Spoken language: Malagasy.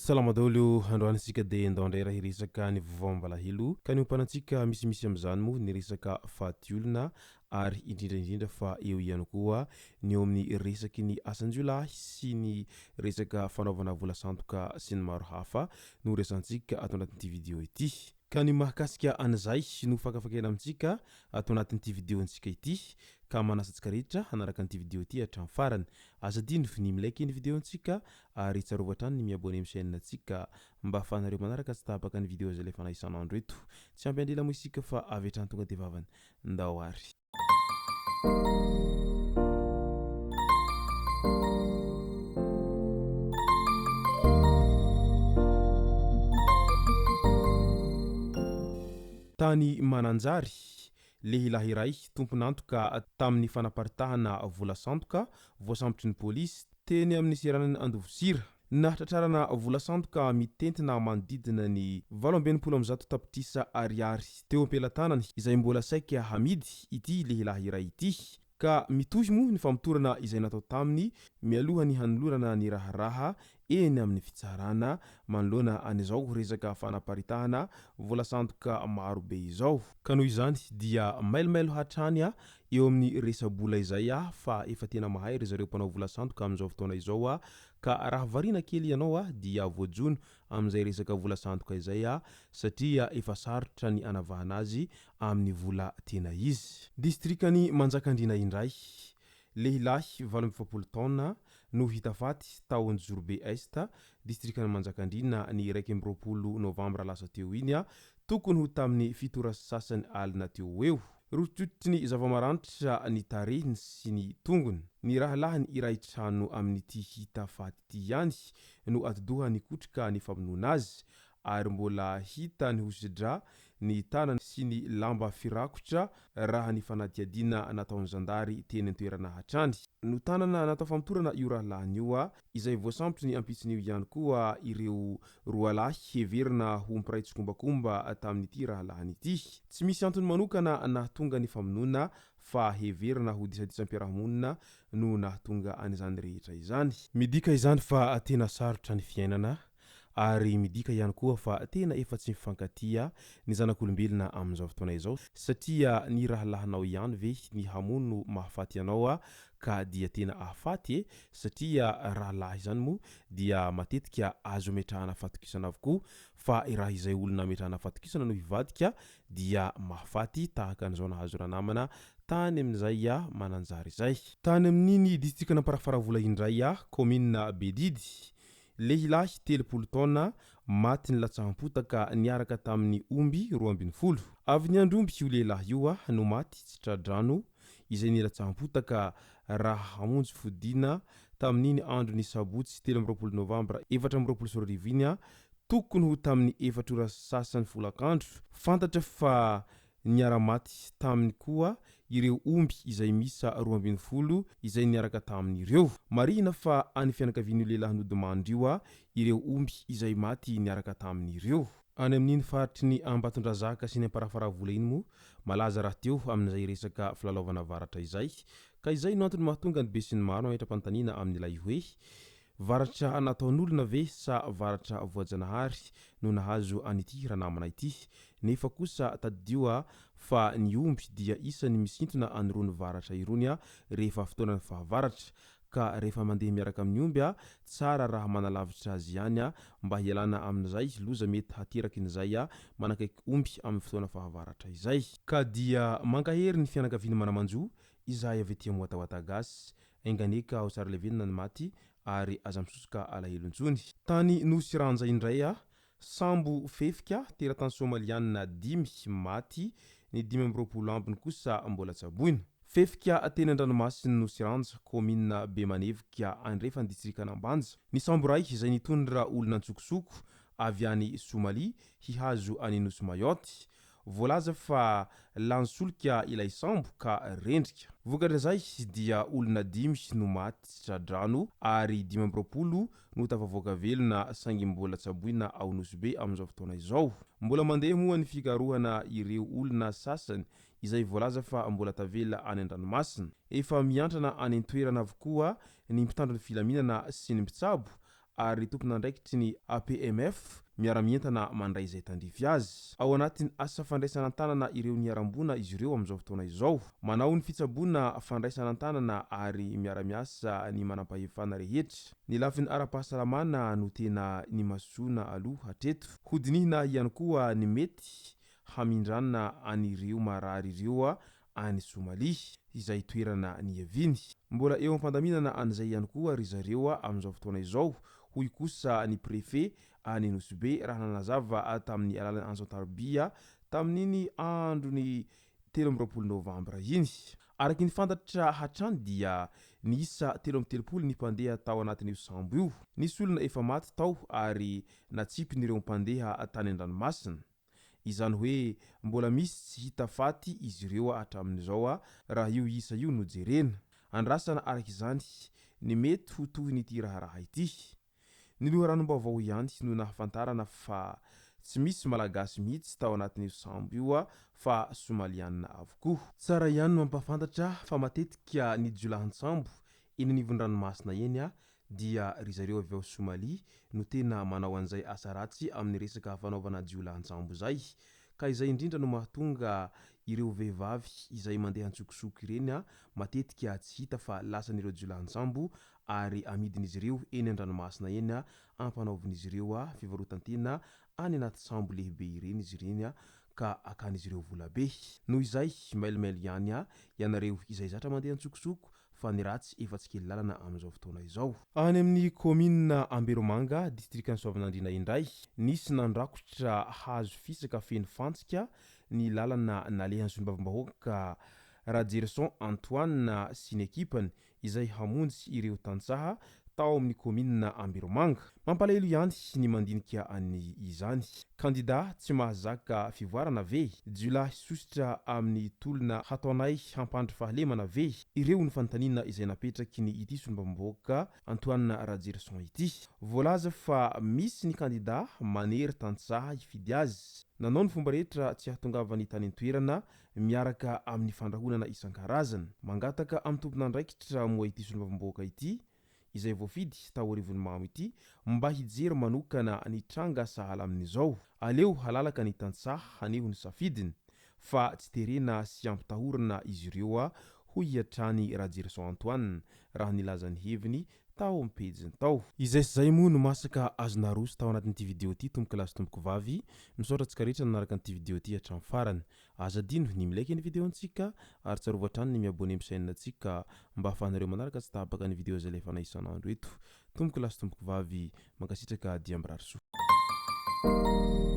Salama daholo, androany isika dia ndao indray raha hiresaka ny vaovao mampalahelo ka ny ompanantsika misimisy amin'izany moa ny resaka faty olona ary indrindra indrindra fa eo ihany koa ny eo amin'ny resaky ny asan-jiolahy sy ny resaka fanaovana vola sandoka sy ny maro hafa no resantsika ato anatin'ity video ity. Ka ny mahakasika an'izay no fakafakaina amintsika ato anatin'ity video-ntsika ity ka manasa antsika rehetra hanaraka an'ity video ity hatramin'ny farany. Aza adino ny mi-like ny video-ntsika ary tsarovy hatrany ny mi-abonner amin'ny chaîne-ntsika mba ahafahanareo manaraka tsy tapaka ny video izay alefanay isan'andro eto. Tsy ampy andrila moa isika fa avy hatrany tonga dia vavany. Ndao ary. Tany Mananjary, lehilahy iray tompon'antoka tamin'ny fanaparitahana vola sandoka voasambotry ny polisy teny amin'ny seranan'i Andovosira. Nahatratrarana vola sandoka mitentina manodidina ny 168 tapitrisa ariary teo am-pelatanany izay mbola saika hamidy ity lehilahy iray ity ka mitohy moa ny famotorana izay natao taminy mialoha ny hanolorana ny raharaha eny amin'ny fitsarana manoloana an'izao resaka fanaparitahana vola sandoka maro be izao. Ka noho izany dia mailomailo hatrany eo amin'ny resa-bola izay aho fa efa tena mahay ry zareo mpanao vola sandoka amin'izao fotoana izao ka raha variana kely ianao dia voajono amin'izay resaka vola sandoka izay satria efa sarotra ny anavahana azy amin'ny vola tena izy. Distrikan'i Manjakandriana indray, lehilahy 48 taona no hita faty tao Anjozorobe Est, distrikan'i Manjakandriana ny 21 novambra lasa teo iny, tokony ho tamin'ny fito ora sy sasany alina teo ho eo. Rotitrotry ny zava-maranitra ny tarehiny sy ny tongony. Ny rahalahiny iray trano amin'ity hita faty ity ihany no atidoha nikotrika ny famonoana azy ary mbola hita nihosi-drà ny tanany sy ny lamba firakotra raha ny fanadihadiana nataon'ny zandary teny an-toerana hatrany. Notanana natao famotorana io rahalahiny io izay voasambotry ny ampitson'io ihany koa ireo roalahy heverina ho mpiray tsikombakomba tamin'ity rahalahiny ity. Tsy misy antony manokana nahatonga ny famonoana fa heverina ho disadisam-piarahamonina no nahatonga an'izany rehetra izany. Midika izany fa tena sarotra ny fiainana ary midika ihany koa fa tena efa tsy mifankatia ny zanak'olombelona amin'izao fotoana izao satria ny rahalahinao ihany ve ny hamono mahafaty anao ka dia tena ahafaty e satria rahalahy izany moa dia matetika azo ametrahana fatokisana avokoa fa raha izay olona ametrahana fatokisana no hivadika dia mahafaty tahaka an'izao nahazo ranamana tany amin'izay Mananjary izay. Tany amin'iny distrikan'Amparafaravola indray kaominina Bedidy Lehilahy 30 taona maty nilatsaham-potaka niaraka tamin'ny omby 12. Avy niandry omby io lehilahy io no maty tsy tra-drano izay nilatsaham-potaka raha hamonjy fodiana tamin'iny andron'ny sabotsy 23 novambra 2024 iny tokony ho tamin'ny efatra ora sasany folakandro. Fantatra fa Niara-maty taminy koa ireo omby izay miisa 12 izay niaraka taminy ireo. Marihina fa an'ny fianakavian'io lehilahy nodimandry io ireo omby izay maty niaraka taminy ireo. Any amin'iny faritry ny Ambatondrazaka sy ny Amparafaravola iny moa, malaza rahateo amin'izay resaka filalaovana varatra izay, ka izay no antony mahatonga ny besinimaro mametra-panontaniana amin'ilay hoe, Varatra nataon'olona ve sa varatra voajanahary no nahazo an'ity ranamana ity? Nefa kosa tadidio a fa ny omby dia isan'ny misintona an'irony varatra irony a rehefa fotoanan'ny fahavaratra. Ka rehefa mandeha miaraka amin'ny omby a tsara raha manalavitra azy ihany a mba hialana amin'izay loza mety haterakin'izay a manakaiky omby amin'ny fotoana fahavaratra izay. Ka dia mankahery ny fianakavian'ny manamanjo izahay avy aty Moatawata Gasy. Enga anie ka ho tsara levenina ny maty ary aza misosoka alahelo intsony. Tany Nosy Ranja indray a, sambo fefika, teratany Somalianina dimy maty, ny 25 ambiny kosa mbola tsaboina. Fefika teny an-dranomasin'i Nosy Ranja, kaominina Bemanevika andrefan'ny distrikan'Ambanja, ny sambo iray izay nitondra olona an-tsokosoko avy any Somalia hihazo an'i Nosy Mayotte. Voalaza fa lany solika ilay sambo ka rendrika. Vokatr'izay dia olona dimy no maty tsy tra-drano ary 25 no tafavoaka velona saingy mbola tsaboina ao Nosy Be amin'izao fotoana izao. Mbola mandeha moa ny fikarohana ireo olona sasany izay voalaza fa mbola tavela any an-dranomasina. Efa miantrana any an-toerana avokoa ny mpitandro ny filaminana sy ny mpitsabo ary tompon'andraikitry ny APMF miara-mientana mandray izay tandrify azy. Ao anatin'ny asa fandraisana an-tanana ireo niharam-boina izy ireo amin'izao fotoana izao. Manao ny fitsaboana fandraisana an-tanana ary miara-miasa ny manampahefana rehetra. Ny lafiny ara-pahasalamana no tena nimasoana aloha hatreto. Hodinihina ihany koa ny mety hamindrana an'ireo marary ireo any Somalia, izay toerana niaviany. Mbola eo am-pandaminana an'izay ihany koa ry zareo amin'izao fotoana izao, hoy kosa ny Préfet any Nosy Be raha nanazava tamin'ny alalan'ny antso an-tarobia tamin'iny andron'ny 23 novambra iny. Araka ny fantatra hatrany dia niisa 33 ny mpandeha tao anatin'io sambo io. Nisy olona efa maty tao ary natsipin'ireo mpandeha tany an-dranomasina. Izany hoe mbola misy tsy hita faty izy ireo hatramin'izao raha io isa io no jerena. Andrasana araka izany ny mety ho tohin'ity raharaha ity. Ny loharanom-baovao ihany no nahafantarana fa tsy misy Malagasy mihitsy tao anatin'io sambo io fa Somalianina avokoa. Tsara ihany ny mampahafantatra fa matetika ny jiolahin-tsambo eny anivon'ny ranomasina eny dia ry zareo avy ao Somalia no tena manao an'izay asa ratsy amin'ny resaka fanaovana jiolahin-tsambo izay. Ka izay indrindra no mahatonga ireo vehivavy izay mandeha an-tsokosoko ireny matetika tsy hita fa lasan'ireo jiolahin-tsambo ary amidin'izy ireo eny an-dranomasina eny ampanaovin'izy ireo fivarotan-tena any anaty sambo lehibe ireny izy ireny ka akan'izy ireo vola be. Noho izay, mailomailo ihany ianareo izay zatra mandeha an-tsokosoko fa ny ratsy efa tsy kely lalana amin'izao fotoana izao. Any amin'ny kaominina Amberomanga, distrikan'i Soavinandriana indray, nisy nandrakotra hazo fisaka feno fantsika ny lalana nalehan'ny solombavambahoaka Rajerison Antoine sy ny ekipany izay hamonjy ireo tantsaha tao amin'ny kaominina Amberomanga. Mampalahelo ihany ny mandinika an'izany. Kandida tsy mahazaka fivoarana ve? Jiolahy sosotra amin'ny tolona hataonay hampandry fahalemana ve? Ireo no fanontaniana izay napetraky ny ity solombavambahoaka Antoine Rajerison ity. Voalaza fa misy ny kandida manery tantsaha hifidy azy. Nanao ny fomba rehetra tsy hahatongavany tany an-toerana miaraka amin'ny fandrahonana isan-karazany. Mangataka amin'ny tompon'andraikitra moa ity solombavambahoaka ity, izay voafidy tao Arivonimamo ity, mba hijery manokana ny tranga sahala amin'izao. Aleo halalaka ny tantsaha haneho ny safidiny, fa tsy terena sy ampitahorina izy ireo, hoy hatrany Rajerison Antoine, raha nilaza ny heviny tao amin'ny pejiny tao. Izay sy izay moa no masaka azo naroso tao anatin'ity video ity tompoko lahy sy tompoko vavy, misaotra antsika rehetra nanaraka an'ity video ity hatramin'ny farany. Aza adino ny mi-like ny video ntsika ary tsarovy hatrany ny mi-abonner amin'ny chaîne ntsika mba ahafahanareo manaraka tsy tapaka ny video izay alefanay isan'andro eto. Tompoko lahy sy tompoko vavy, mankasitraka dia mirary soa.